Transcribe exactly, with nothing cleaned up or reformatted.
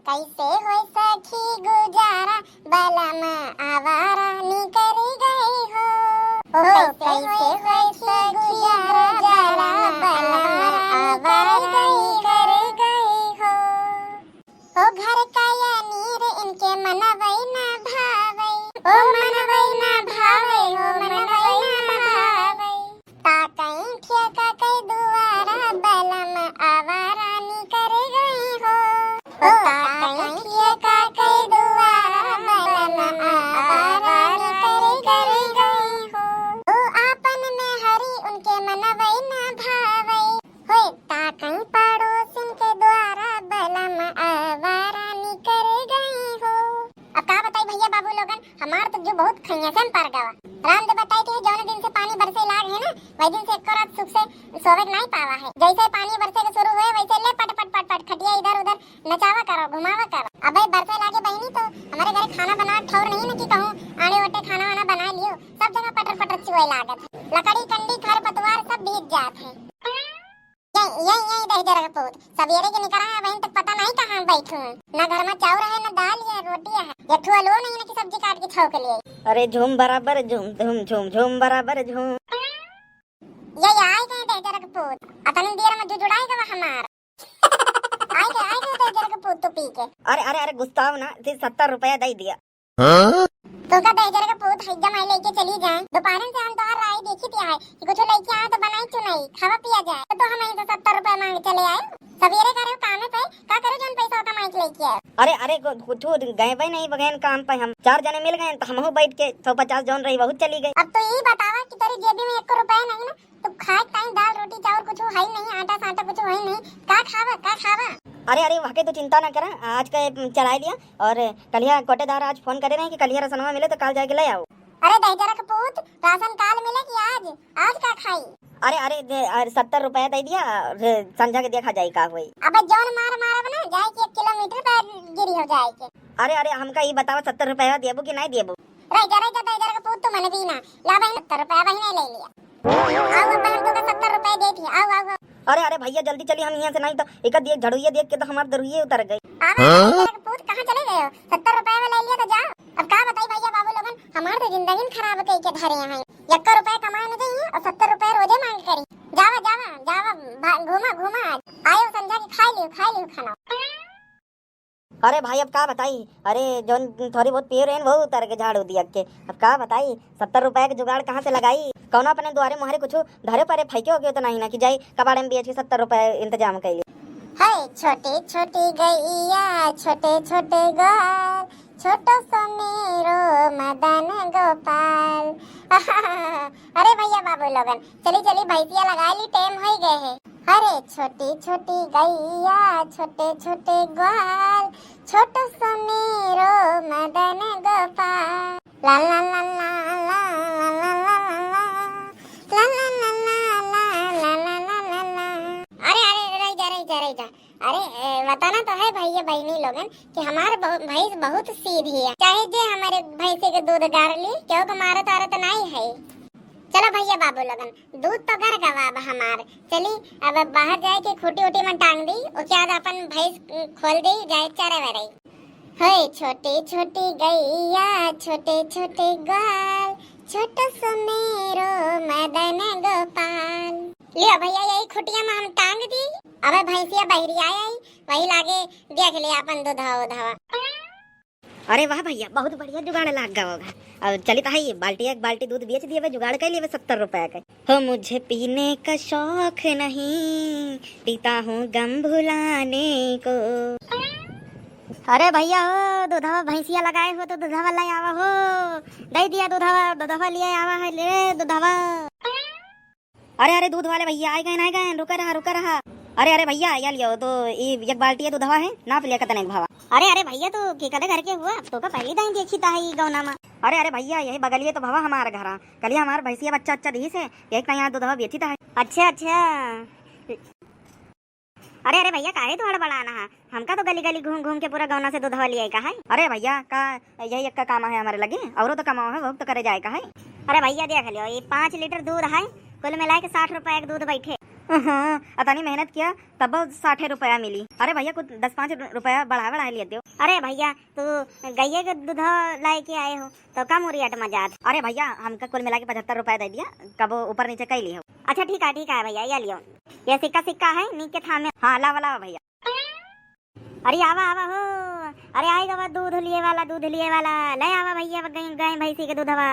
कैसे होई सखी गुजारा, बलम आवारा निकरि गई हो। ओ, कैसे होई सखी गुजारा, बलम आवारा निकरि गई हो। ओ, घर का अनीर इनके मनवई ना भावई, ओ, मनवई ना भावई, ओ, मनवई ना भावई। ताकई ठेका कई दुआरा, बलम आवारा निकरि गई हो। ओ, ताकई ठेका कई दुआरा, बलम आवारा निकरि गई हो। ओ, आपन मेहरी उनके मनवई ना भावई। होए, ताकई पड़ोसिन के द्वारा, बलम आवारा निकरि गई हो। अब का बताई भइया बाबू लोगन, हमार तो जीव बहुत खइया से पर गवा। राम दे बताई के जौन दिन से पानी बरसे लाग है ना, वही दिन से एको रात सुख से सोवे के नाई पावा है। जैसे पानी बरसे के शुरू हुए, वैसे ले पट पट पट पट खटिया इधर उधर नचावा करो, घुमावा करो। अबे बरसे लागे बहिनी तो हमारे घरे खाना बनावे ठौर नहीं ना कि कहूँ आड़े ओटे खाना वाना बना लियो, सब जगह पटर पटर चुए लागत है। लकड़ी कंडी खर पतवार सब भीग जात है। ये, ये, ये दहिजरा के पूत, सवेरे के निकरा है, अबहिन तक पता नहीं कहाँ बैठू है। ना घर में चाउर है, ना दाल है, रोटी है, एक ठो आलू नहीं ना कि सब्जी काट के छौंक लिए। अरे झूम बराबर झूम, झूम, झूम, झूम बराबर झूम। ये, ये आए गए दहिजरा के पूत, अतनी देर में जुजुड़ाए गवा हमार। आए गए, आए गए दहिजरा के पूत तो पी के। अरे, अरे, अरे गुस्साओ ना, फिर सत्तर रुपया दे दिया। हाँ? तोका दहिजरा के पूत हैजा माई लेके चली जाए। दोपहरन से हम तोहार राही देखी थी है कि कुछ लेके आए तो बनाई चुनाई, खावा पिया जाए। तो, तो हम यहीं से सत्तर रुपए मांग चले आए। सवेरे करे हो कामे पे, का करे जौन पैसा कमाई के लेके आए? अरे, अरे, कु-, कुछ गए भाई नहीं बगैन काम पे, हम चार जने मिल गए तो हमहू बैठ के सौ पचास जौन रही बहुत चली गई। अब तो यही बतावा कि तेरी जेबी में एक रुपया नहीं ना, तो खाए टाइम दाल रोटी चाउर कुछ है ही नहीं, आटा साटा कुछ है ही नहीं, का खावा, का खावा? अरे, अरे, वहके तो चिंता ना करा, आज का चढ़ाई लिया और कलिया कोटेदार आज फोन करे रहे कि कलिया रसनवा मिले तो काल जाके ले आओ। अरे दहिजरा के पूत, राशन काल मिले कि आज? आज का खाई? अरे, अरे, दे, अरे, सत्तर रुपया दे दिया, रे, संझा के देखा जाई का होई। अबे जौन मार मारब ना, जाए कि एक किलोमीटर पर गिरी हो जाए के। अरे, अरे, हमका ई बतावा, सत्तर रुपया देबू कि नहीं देबू? रह जा, रह जा, दहिजरा के पूत, तू मन भी ना। ला बहिन, सत्तर रुपया बहिन ले लिया। आओ, अब हम तोका सत्तर रुपया दे दिए। आओ, आओ, आओ। अरे, अरे भइया, जल्दी चली हम यहाँ से, नहीं तो एक दिए झड़ुइया देख के तो हमार दरुइये उतर गई। आवा, हाँ? दहिजरा के पूत, कहाँ चले गए हो? सत्तर रुपया में ले लिया तो जाओ। अब का बताई भइया बाबू लोगन, हमार तो जिंदगी खराब कई के धरे हैं। एक रुपया कमाए न जाइए और सत्तर रुपया रोजे मांग करी। जावा, जावा, जावा, भा-, घूमा, घूमा। आयो संझा के खाई लियो, खाई लियो खाना। अरे भाई, अब का बताई, अरे जौन थोड़ी बहुत पिए रहेन, वो उतर के झाड़ू दिया के। अब का बताई, सत्तर रुपया के जुगाड़ कहाँ से लगाई? कौनो अपने दुआरे मुहरे कुछ धरे परे फेंके हो गयो तो नहीं ना कि जाई कबाड़े में बेच के सत्तर रुपया इंतजाम कैली। है छोटी छोटी गैया, छोटे छोटे ग्वाल, छोटो सो मेरो मदन गोपाल। अरे भइया बाबू लोगन, चली चली भैंसिया लगा ली, टेम होई गए है। अरे छोटी छोटी गैया, छोटे छोटे ग्वाल, छोटो सो मेरो मदन गोपाल। ला ला ला ला ला ला ला ला ला ला। अरे, अरे, रह जा, रह जा, रह जा। अरे, ए, बताना तो है भैया बहिनी लोगन कि हमार बहु-, भैंस बहुत सीधी है। चाहे जे हमारे भैंसे के दूध गार ली, केहू के मारत आरत नाई है। चलो भैया बाबू लोगन, दूध तो गर गवा अब हमार। चली, अब बाहर जाए के खूंटी उटी में टांग दी, ओके बाद अपन भैंस, उम, खोल दी, जाए चरे वरे। होए छोटी छोटी गैया, छोटे छोटे ग्वाल, छोटो सो मेरो मदन गोपाल। लियो भैया, यही खुटिया में हम टांग दी। अबे भैंसिया बहरी आई, आई, वही लागे देख ले अपन दूधवा उधवा। अरे वाह भैया, बहुत बढ़िया जुगाड़ लाग गवा होगा। अब चली तो है ये बाल्टी, एक बाल्टी दूध बेच दिए, जुगाड़ कर लिए सत्तर रुपया के। हो मुझे पीने का शौक नहीं, पीता हूँ गम भुलाने को। अरे भैया हो, दूधवा भैंसिया लगाए हो तो दूधवा ले आवा हो, दे दिया दूधवा, दूधवा लिए आवा है, ले दूधवा। अरे, अरे, दूध वाले भैया आए गए, आए गए, रुका रहा, रुका रहा। अरे, अरे भैया, या लियो तो ई एक बाल्टी है दूधवा है, नाप लिया कितने के भवा। अरे, अरे भैया, तो के कदे घर के हुआ? अब तो का पहली दाई देखी ता है ई गौना मा। अरे, अरे भैया, यही बगलिए तो भवा हमार घरा। कलिया हमार भैंसिया बच्चा अच्छा दीस है, यही ताई यहाँ दूधवा बेची ता है। अच्छा, अच्छा। अरे, अरे भैया, काहे तू हड़बड़ाना है? हमका तो गली गली घूम घूम के पूरा गौना से दूधवा लियाई का है। अरे भैया, का यही एक का काम है हमारे लगे, औरो तो कमाओ है, वो तो करे जाए का है। अरे भैया, देख लियो, ये पाँच लीटर दूध है, कुल मिला के साठ रुपया के दूध बैठे। हाँ, अतनी मेहनत किया तब साठे रुपया मिली। अरे भैया, कुछ दस पाँच रु-, रुपया बढ़ा बढ़ा लिया दो। अरे भैया, तू गइये के दूध लाए के आए हो तो कम रेट में जात। अरे भैया, हमका कुल मिला के पचहत्तर रुपया दे दिया, कबो ऊपर नीचे कई लियो। अच्छा ठीक है, ठीक है भैया, ये लियो, ये सिक्का सिक्का है, नीक के थामे। हाँ, लावा लावा भैया। अरे आवा आवा हो, अरे आई गवा दूध लिए वाला, दूध लिए वाला, ले आवा भैया, गई गई भैंसी के दूधवा।